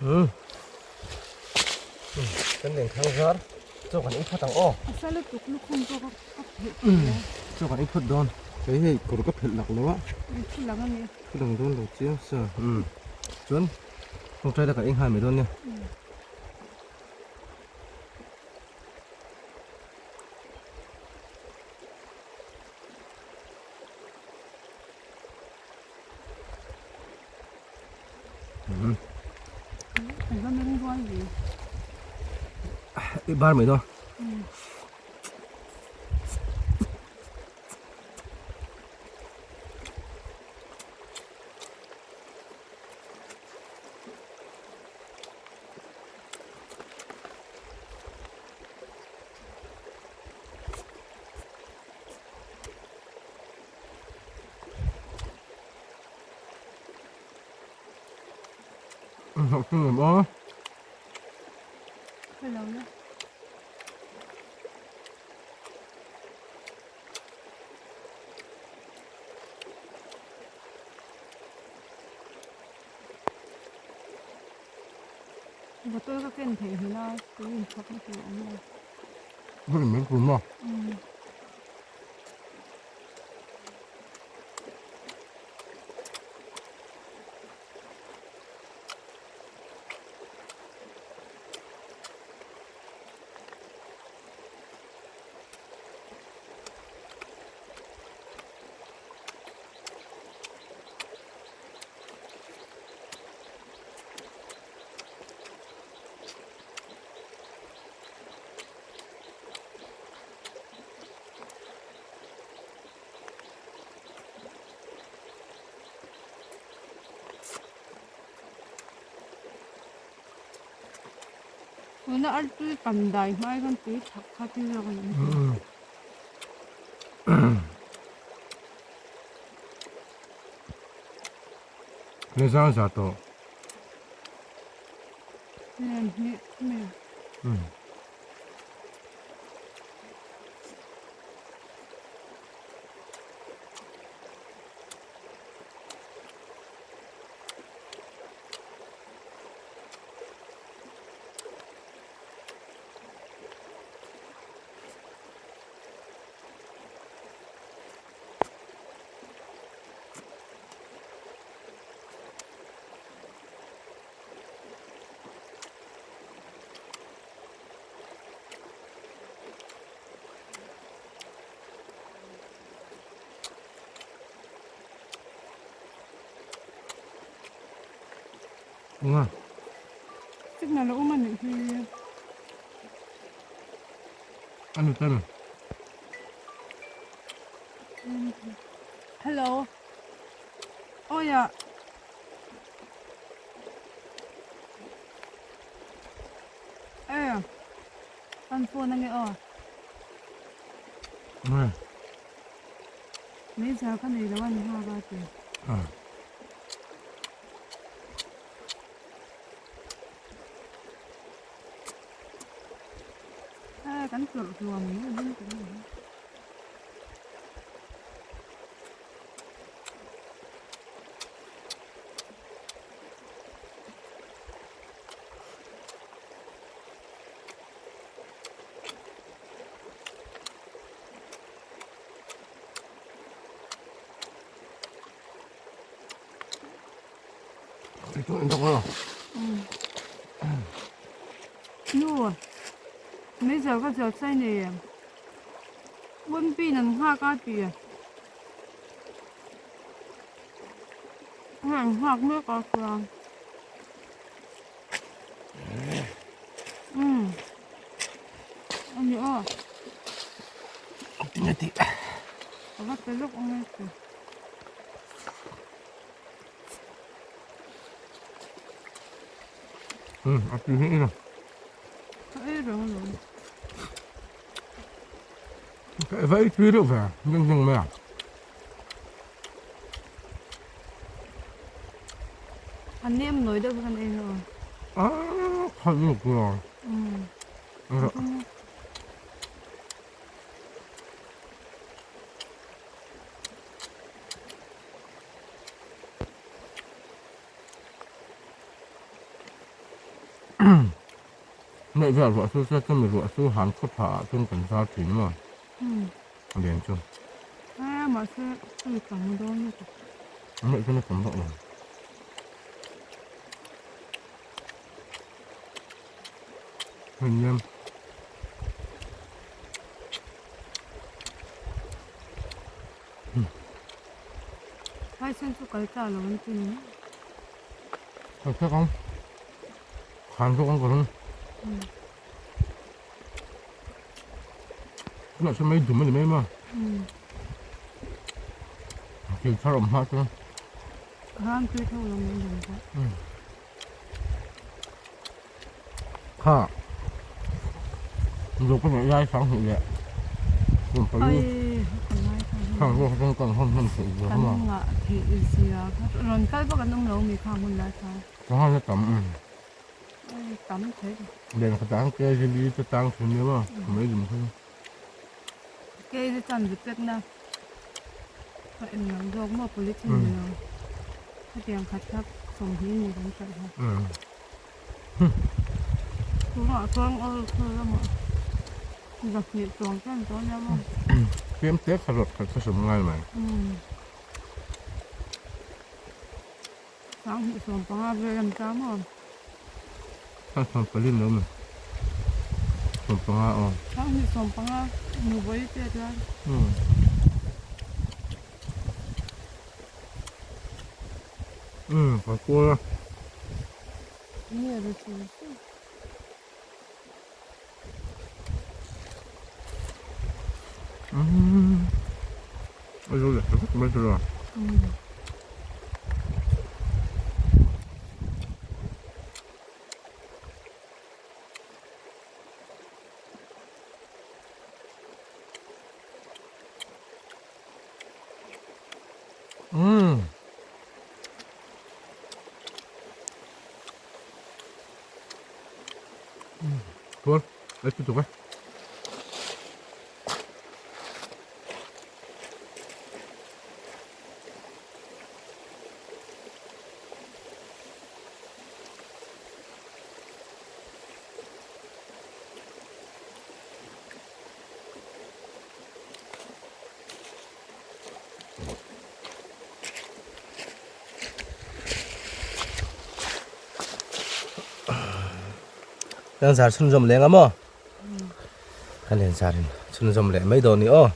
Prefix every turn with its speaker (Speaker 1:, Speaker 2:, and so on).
Speaker 1: Umm kan lengthang zar chaw kan ei phawt ang aw.
Speaker 2: A sa lutuk lukhum pawh ka ka phelh thei a.
Speaker 1: Chaw kan ei phawt dawn. Kei hei kawr ka phelh lak lo a.
Speaker 2: Thu lang a ni.
Speaker 1: Thu lang dawn lo chiang sa. Umm chuan tawngtai la kan ei nghal mai dawn nia. I bar mai dawn.
Speaker 2: Bottle ka ken theih hmel a tui inchhawk na tur a awm lo. Tuna artui kan dai hmai khan tui chhak kha tui zawk a ni.
Speaker 1: Ni zang za tawh. Nga.
Speaker 2: Signal a awm a nih hi.
Speaker 1: Ani tel.
Speaker 2: Hello. Awi ah. E kan phone ange aw. Meizial ka nei lo a ni nghak a ti. E kan tlawrh hluam mai a ni. Nu, meizial ka zial chai nei em? Uanpin an nghak a ti. Hei an nghak mek a chuan. Umm ani aw.
Speaker 1: Tinge tih.
Speaker 2: Ka va pe lawk ang e ti.
Speaker 1: Umm a tui hi ina.
Speaker 2: Ka ei reng alawm.
Speaker 1: Ka va ei tui deuh ve ding ding mai a.
Speaker 2: A nem nawi deuh khan ei lo.
Speaker 1: A khat lutuk lo.
Speaker 2: Umm.
Speaker 1: Neih vel ruah chu chuan chumi ruah chu han khaw tha ah chuan kan zar thin maw? A lian chu.
Speaker 2: E mahse tui tam dawn lutuk.
Speaker 1: Neih chuan a tam vak lo. Hei nem.
Speaker 2: Phaisen chu kal ta lo an ti ni.
Speaker 1: Kal thek ang. Khan zawk ang ka ring. Tunah chuan mei dum a ni mai maw? Thil thar awm hma chuan.
Speaker 2: Ram tui tho lo mai dum pawh.
Speaker 1: Kha zo ka neih lai sang hnih leh kum pali khang zawk atang kan hawn hman theih ve
Speaker 2: Kan ngah theih zia kha rawn kal vak an awm lo mi khang hun lai kha.
Speaker 1: Sangha na tam
Speaker 2: Ai tam thei.
Speaker 1: Len khat ang ke zili te tang thin nia maw mai dum kha.
Speaker 2: Ke te chan ri pek na ka en lo zawk maw polythene ni lo. Hetiang khat kha sawmhnih ni kan hralh kha. Tunah chuan awl khur lamah zahnih chuang te an tawn nia maw.
Speaker 1: Fiam te kha rawt khat kha sawm ngai mai.
Speaker 2: Sanghnih 15 vel an ta maw?
Speaker 1: Sanghnih 14 lo mi. 15 aw.
Speaker 2: Sanghnih 15 nu vawi te chuan.
Speaker 1: Umm ka kawl a.
Speaker 2: Nge ri chu chu.
Speaker 1: Umm a zo leh ta vek mai chu a. Umm. Thôi, lấy tiếp tục ấy. Kan zar chhunzawm leng a maw? Kan in zar in chhunzawm leh mai dawn ni aw.